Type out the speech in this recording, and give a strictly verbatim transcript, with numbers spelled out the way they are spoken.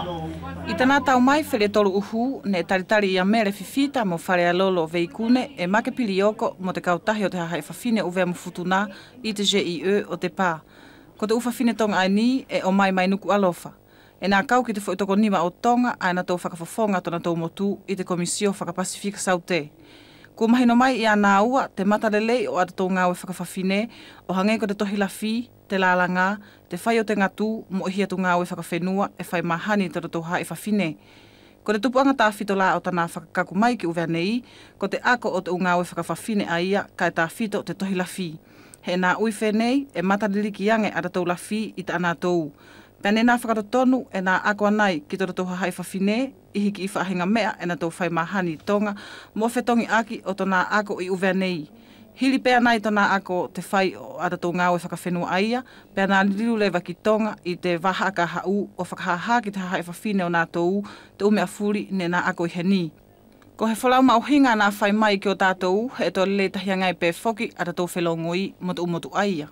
ʻI tana tau mai felietolu ʻuhu, neʻe talitali ia Mele Fifita mo Falealolo Veikune ʻe Make Pilioko mo te kautahi ʻo te hahaʻi fafine ʻUvea mo Futuna ʻi te J I E ʻo te pa. Ko te ʻu fafine Toga ʻaeni ʻe ʻomai mai Nukuʻalofa. ʻE na kau ki te foʻi tokonima ʻo Toga ʻae natou fakafofoga tonatou motu ʻi te Komisio Fakapasifika Saute. Kua mahino mai ia naua te matalelei ʻo ʻatatou gaue fakafafine, ʻo hage ko te tohi lafi, te lalaga, te fai ʻo te gatu, mo ʻihi atu gaue fakafenua ʻe fai mahani e tonatou hahaʻi fafine. Ko te tupuʻaga tafito la ʻo tana fakakaku mai ki ʻUvea nei, ko te ako ʻo te ʻu gaue fakafafine ʻaia, kae tafito te tohi lafi. He ʻe na ui fenei ʻe mataliliki age ʻatatou lafi ʻi tanatou. Pea neʻe na fakatotonu ʻe na ako anai ki tonatou hahaʻi fafine ʻihi kiʻi faʻahiga meʻa ʻe natou fai mahani ʻi Toga, mo fetogi ʻaki ʻo tona ako ʻi ʻUvea nei. Hili pe anai tona ako te fai ʻo ʻatatou gaue fakafenua ʻaia, pea na liliu leva ki Toga ʻi te vahaʻa ka haʻu ʻo fakahaha ki te hahaʻi fafine ʻo natou te ʻu meʻa fuli neʻe na ako ʻi heni. Ko he folau maʻuhiga na fai mai ki ʻo tatou, he ʻe toe lelei tahi age pe foki ʻatatou felogoi mo te ʻu motu ʻaia.